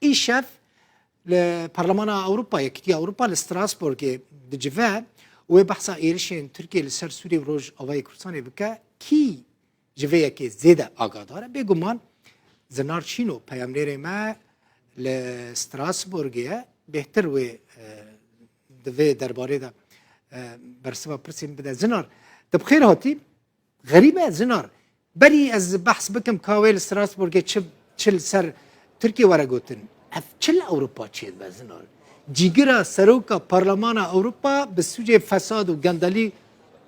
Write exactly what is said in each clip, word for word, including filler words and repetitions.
Îşev li Parlemana Ewropa, Yekîtiya Ewropa li Strasbourgê dicive û wê behsa êrişên Tirkiyê li ser Sûriyê û Rojavayê Kurdistanê bike. Kî ji vê yekê zêde agadar e? Bêguman Zinar Çîno, peyamnêrê me li Strasbourgê ye, bêhtir wê, e, di vê derbarê de, e, bersiva pirsên bide. Zinar, tu bi xêr hatî. Xerîb e, Zinar. Berî ez behs bikim ka wê li Strasbourgê çi, çi li ser Tirkiyê were gotin. Ev çi li Ewropa çêdibe, Zinar? Cîgira seroka Parlemana Ewropa bi sûcê fesad û gendelî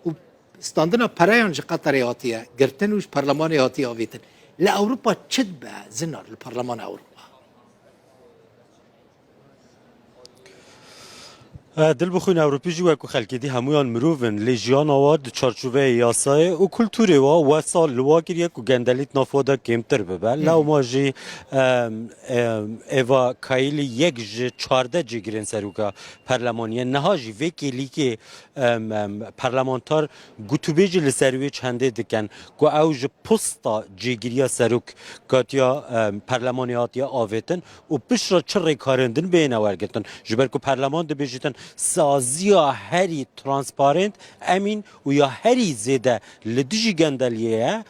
û standina pereyan ji Qeterê hatiye girtin û ji Parlemanê hatiye avêtin. Li Ewropa çi dibe, Zinar, li Parlemana Ewropa? E, Dilbixwîn, Ewropî jî wekû xelkê dî hemûyan mirov in, lê jiyana wa di çarçoveyê yasayê û kulturê wa wesa li wa kiriye ku gendelî di nav wa de kêmtir bibe. Hı hı. Lewma jî, em, em, Eva Kailî yek ji çardeh cêgirên seroka perlemanî ye. Niha jî vê kêlîkê, em, em, parlamentar gotûbêjî li ser wê çendê dikin ku ew ji posta cêgiriya serok hatiya, em, perlemanê hatiye avêtin û piştre çi rêkarên din bêne wergirtin. Ji ber ku perleman dibêjîtin saziya herî transparent, emîn û ya herî zêde li dijî gendeliyê ye,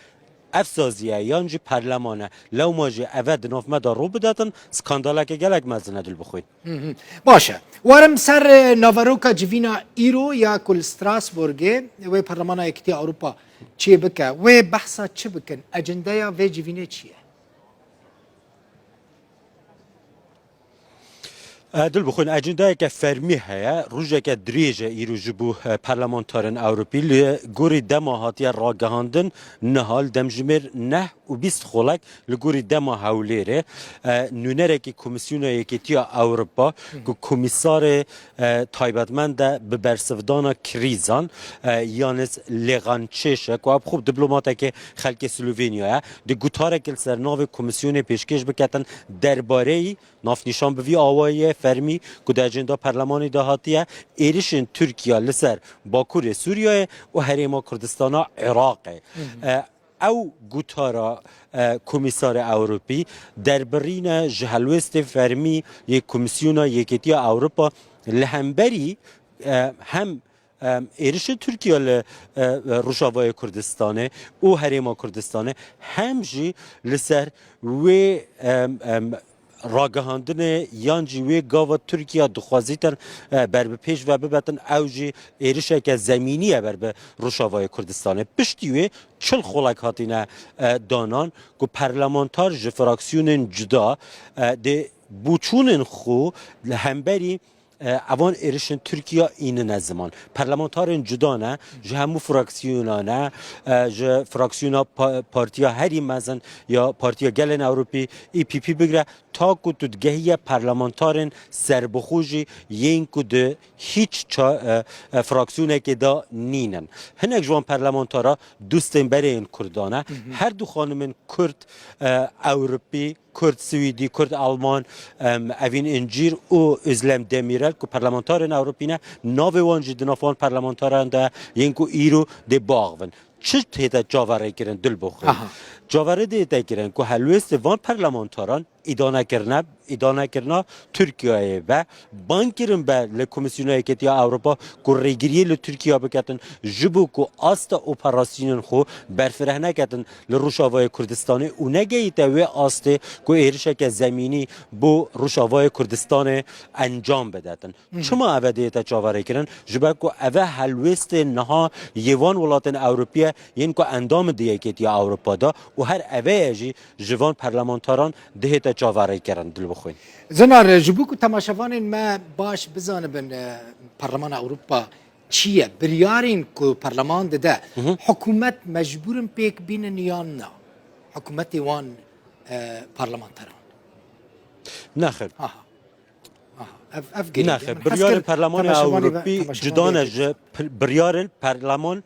ev saziye yan jî perleman e. Lewma jî eve di nav me de rû bidetin, skandaleke gelek mezin e, Dilbixwîn. Hı hı. Baş e. Werim ser, e, naveroka civîna îro ya ku li Strasbourgê wê Parlemana Yekîtiya Ewropa çê bike. Wê behsa çi bikin? Ecendeya vê civînê çi ye? E, Dilbixwîn, ecendayeke fermî heye. Rojeke dirêj e îro ji bo, e, parlamentarên Ewropî. Li gorî dema hatiye ragihandin, niha li demjimêr neh û bîst xulek li gorî dema Hewlêrê, e, nûnerekî Komîsyona Yekîtiya Ewropa, ku komîsarê, e, taybetmend e bi bersivdana krîzan, e, Yanis Legançêş e, ku ew bi xwe diplomatekê xelkê Slovenya ye, di gotarekê li ser navê komîsyonê pêşkêş biketin derbareyî navnîşan bi vî awayî ye fermî ku di ecenda perlemanê de hatiye, êrişên Tirkiye li ser Bakurê Sûriyeyê û Herêma Kurdistana Iraqê. Hı hı. E, ew gotara, e, Komîsarê Ewropî derbirîne ji helwestê fermî yê Komîsyona Yekêtiya Ewropa li hemberî, e, hem, em, êrişê Tirkiye li, e, Rojavayê Kurdistanê û Herêma Kurdistanê hem jî li ser wê, em, em, ragihandinê yan jî wê gava Tirkiye dixwazîtin, e, berbipêş ve bibetin, ew jî êrişeke zemînî ye ber bi Rojavayê Kurdistanê. Piştî wê çil xulek hatine, e, danan ku parlamentar ji fraksiyonên cuda, e, dê boçûnên xwe li hemberî, e, evan êrişên Tirkiye înine ziman. Parlamentarên cuda ne, ji hemû fraksiyona ne, e, ji fraksiyona pa-, partiya herî mezin ya Partiya Gelên Ewropî, E P P bigire, ta ku tu digehiye parlamentarên serbixwe jî yên ku di hîç ça-, e, e, fraksiyonekê de nînin. Hinek ji wan parlamentara dostên berê yên Kurdan e. Hı hı. Her du xanimên Kurd, e, Ewropî, Kurd Swîdî, Kurd Alman, em, Evîn Încîr û Özlem Demirel ku parlamentarên Ewropî ne, navê wan jî di nav wan parlamentaran de yên ku îro dê biaxivin. Çi tête çaverêkirin, Dilbixwîn? Aha. Çaverê dête kirin ku helwêstê van parlamentaran îdane kirine, îdane kirina Tirkiyeyê be, bang kirin be li Komîsyona Yekêtiya Ewropa ku rêgiriyê li Tirkiye biketin, ji bo ku asta operasyonên xwe berfireh neketin li Rojavayê Kurdistanê û negehîte wê astê ku êrişeke zemînî bo Rojavayê Kurdistanê encam bidetin. Hı hı. Çima eve dihête çaverêkirin? Ji ber ku eve helwêstê niha yê van welatên Ewropî ye, yên ku endam in di Yekêtiya Ewropa de û her eve ye jî ji van parlamentaran dihête çaverêkirin, Dilbixwîn. Zinar, ji bo ku temaşevanên me baş bizanibin, e, Parlemana Ewropa çi ye? Biryarên ku parleman dide, Hı hı. hikûmet mecbûr in pêk bînin yan na? Hikûmetê wan, e, parlamenteran. Nexir. Aha. Aha. Ev, ev girîng e. Nexir. Min hez Biryarên kir Parlemana temaşevanê ve, Ewropî temaşevanê cuda ne yekê ji pir-, biryarên parleman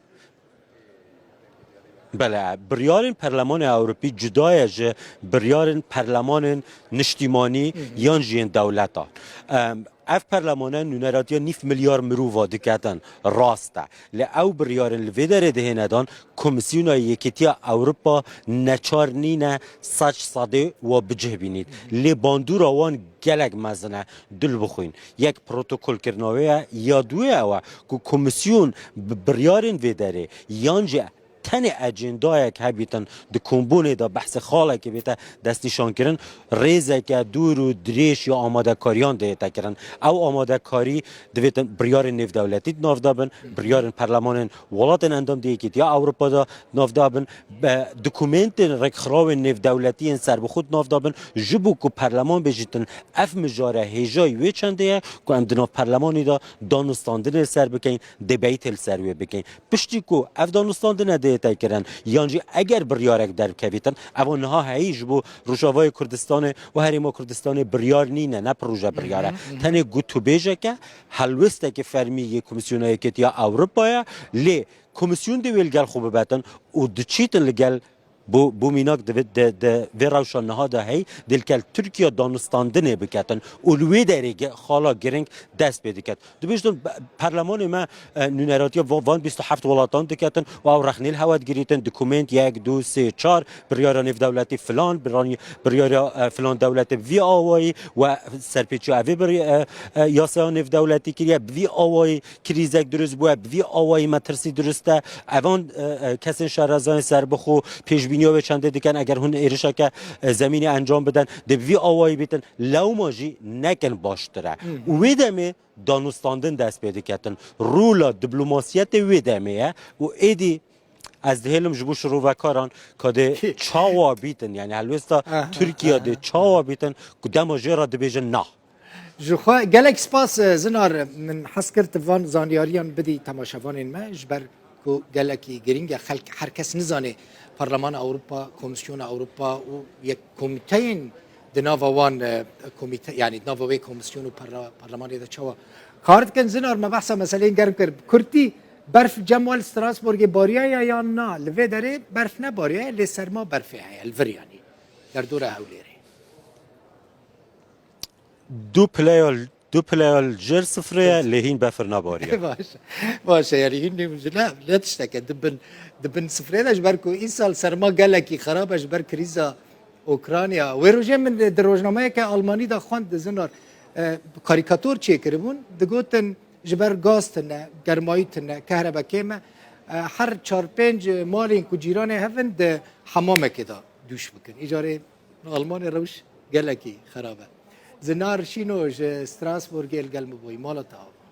Bele, biryarên Perlemanê Ewropî cuda ye ji biryarên perlemanên niştîmanî Hı hı. yan jî yên dewletan. Em, Ev perlemane nûneratiya nîv milyar mirova diketin, rast e. Lê ew biryarên li vê derê dihêne dan, Komîsyona Yekîtiya Ewropa neçar nîne sed sedê wa bi cih bînît. Lê bandora wan gelek mezin e, dil bixwîn. Yek protokolkirina wê ye, ya duwê ew e ku komîsyon bi biryarên vê derê yan jî tenê ecêndayek hebîtin, di kombûnê de behsê xalekê bête destnîşankirin, rêzeke dûr û dirêj ya amadekariyan dihête kirin. Ew amadekarî divêtin biryarên nêvdewletî di nav de bin, biryarên perlemanên welatên endam di Yekîtiya Ewropa de nav de bin, be dokumentên rêkxirawên nêvdewletî yên serbixwe di nav de bin, ji bo ku perleman bêjîtin ev mijare hêjayî wê çendê ye ku em di nav perlemanê de danûstandinê li ser bikeyin, debatê li ser wê bikeyin. Piştî ku ev danûstandine dihête kirin, yan jî eger biryarek derkevîtin, ev niha heyî ji bo Rojavayê Kurdistanê û Herêma Kurdistanê biryar nîne, ne proje biryar e. Tenê gotûbêjek e, helwêstekî fermî yê Komîsyona Yekîtiya Ewropa ye, lê Komîsyon dê wê li gel xwe bibetin û diçîtin li gel bo, bo mînak di, di, di vê rewşa niha de hey, dê li gel Tirkiye danûstandinê biketin û li wê derê ge-, xala giring dest pê diket. Dibêjin, be-, perlemanê me, e, nûneratiya va-, van bîst û heft welatan diketin û ew rexnê li hewe digirîtin, dokument yek, du, sê, çar, biryara nêvdewletî filan, biran-, biryara, e, filan dewletê bi vî awayî we serpêçiya evê bir-, e, e, yasaya nêvdewletî kiriye, bi vî awayî krîzek dirust bûye, bi vî awayî metirsî dirust e. Evan, e, e, kesên şerezayên serbixwe pêşbîniya wê çendê dikin, eger hûn êrişeke, e, zemînê encam bidin, dê bi vî awayî bîtin, lewma jî nekin baştir e. Û wê demê danûstandin dest pê diketin. Rola diplomasiyetê wê demê ye û êdî ez dihêlim ji bo şirovekaran ka dê çawa bîtin, yani helwêsta Tirkiye dê çawa bîtin ku dema jê re dibêjin na. Ji xwe gelek spas, e, Zinar, min hez kir tu van zanyariyan bidî temaşevanên me, ji ber ku gelekî girîng e, xelk her kes nizane Parlemana Ewropa, Komîsyona Ewropa û yek komîteyên di nava wan, e, komîte, yani di nava wê komîsyon û parla-, parlemanê de çawa kar dikin. Zinar, me behsa meseleyên germ kir. Bi kurtî, berf cem we li Strasbourgê bariyaye yan na? Li vê derê berf nebariyaye, lê serma berfê heye, li vir yanî, derdora Hewlêrê. Du pileya, du pileya li jêr sifrê ye, lê hîn befir nebariye. Baş, baş e, yani hîn nîm ji ne, ne tişteke di bin, di bin sifrê de, ji ber ku îsal serma gelekî xerab e ji ber krîza Ukrayna. Wê rojê min di rojnameyeke Almanî de xwend, Zinar, e, karîkator çêkiribûn, digotin ji ber gaz tune, germayî tune, kehrebe kêm e, e, her çar pênc malên ku cîranê hev in di hemamekê de dûş bikin. Îcarê Almanya rewş gelekî xerab e. Zinar Şîno ji Strasbourgê li gel min bûyî. Mala te ava.